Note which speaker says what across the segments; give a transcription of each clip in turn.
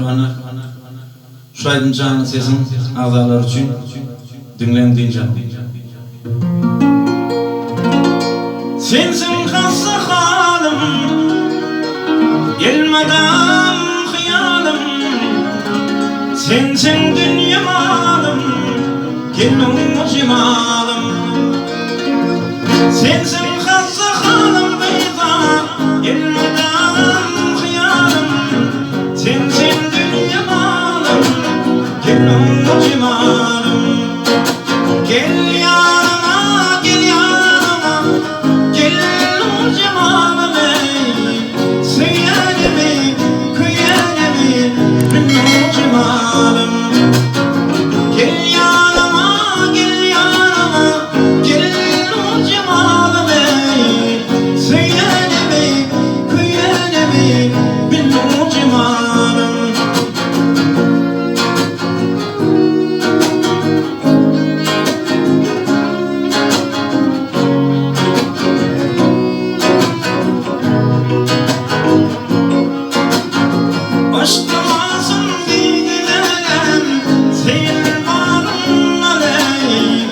Speaker 1: Ana, şu aýdym Janly sesiň agzalary üçin diňläň dynç alyň. Sensiň hassa halym, elmydam hyýalym, Sensiň dünýe malym, gelnuň jemalym. Sensiň hassa halym gyza, elmydam hyýalym, Sensiň dünýe malym, gelnuň jemalym. Gel ýanyma, gel ýanyma, gel nur jemalym eý, Söýenimi, köýenimi bil nur jemalym. Gel ýanyma, gel ýanyma, gel nur jemalym eý, Söýenimi, köýenimi bil nur jemalym. Başlamasyn diýdilerem, seýil bagyňdan eý,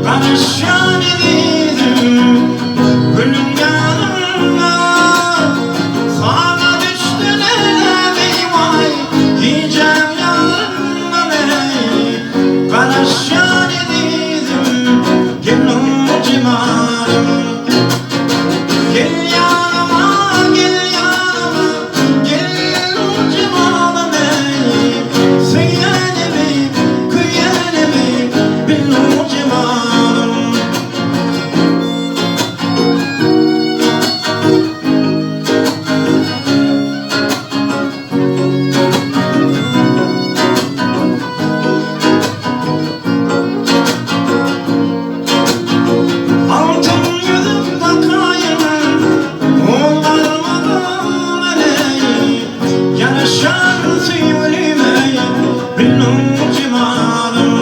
Speaker 1: Garaşýan ezizim, gülüň ýanynda. Saga düşdi lälem eý waý, gijäň ýaryndan eý, Garaşýan ezizim, gelin jemalym. Gel ýanyma, gel ýanyma, gel jemalym eý, Söýenimi, köýenimi bil jemalym. Altyn ýüzük dakaýyn, on barmagym eneý, Ýaraşar söýgülime, bilniň jemalym.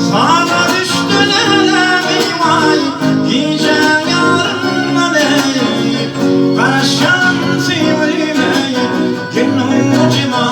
Speaker 1: Saga düşdi lälem eý-waý, gijäň ýaryndan eý, Garaşýan söýgülime, gelniň jemalym.